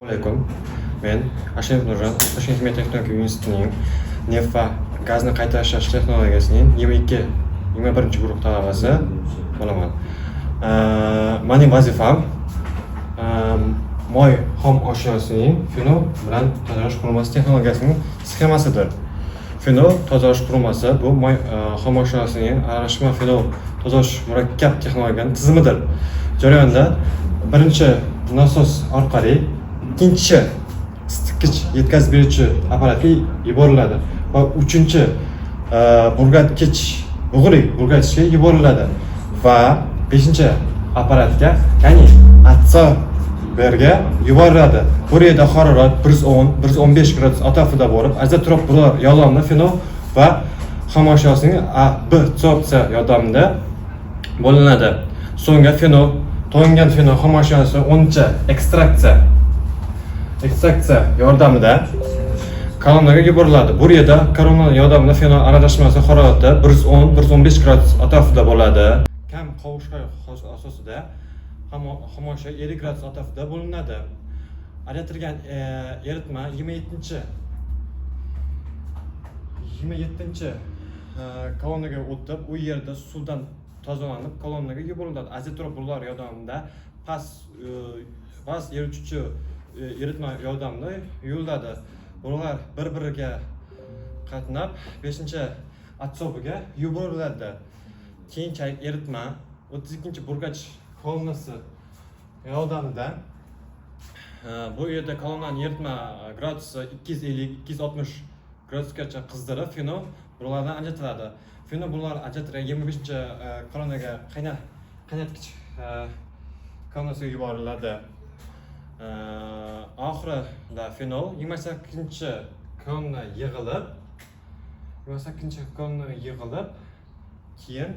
Alaykum. Men Ashimov Nurjon, Toshkent Ximiya texnika universitetining neft va gazni qayta ishlash texnologiyasining 22 21-guruh talabasi bo'laman. Mening vazifam moy xom ashyosining fenol bilan tozalash qurilmasi texnologiyasining sxemasidir. Fenol tozalash qurilmasi bu moy xom ashyosining aralashma fenol tozalash murakkab texnologiyaning tizimidir. Jarayonda birinchi nasos orqali ikkinchi isitgich yetkazib beruvchi apparatga yuboriladi va uchinchi burgatkich, bug'li burgatgichga yuboriladi va beshinchi apparatga, ya'ni adsorberga yuboriladi. Bu yerda harorat 110, 115 gradus atrofida bo'lib, azeotrop bular yordamida fenol va xom ashyosining absorpsiya yordamida bo'linadi. So'ngra fenol to'ngan fenol xom ashyosi 10 ekstraksiya yordamida kolonnaga yuboriladi. Bu yerda kolonna yordamida fenol aralashmasi harorati 110, 115 gradus atrofida bo'ladi. Kam qovushqa asosida xomashyo 50 gradus atrofida bo'linadi. Ajratilgan eritma 27 kolonnaga o'tib, u yerda suvdan tozalanib, kolonnaga yuboriladi. Azeotrop bular yordamida past erituvchi eritma yordamida yuviladi. Bular bir-biriga qatnab, 5 adsorbiga yuboriladi. Keyinchalik eritma 32 burgach kolonnasi yordamida bu yerda kolonnani eritma gradusi 250, 260 gradusgacha qizdirib, fenol bulardan ajratiladi. Fenol bular ajratilgan 25 kolonnaga qaynatgich kolonnasiga yuboriladi. Oxirida fenol 28 kolonna yig'ilib, 28 kolonna yig'ilib, keyin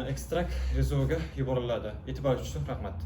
ekstrakt rezerviga yuboriladi. E'tibor uchun rahmat.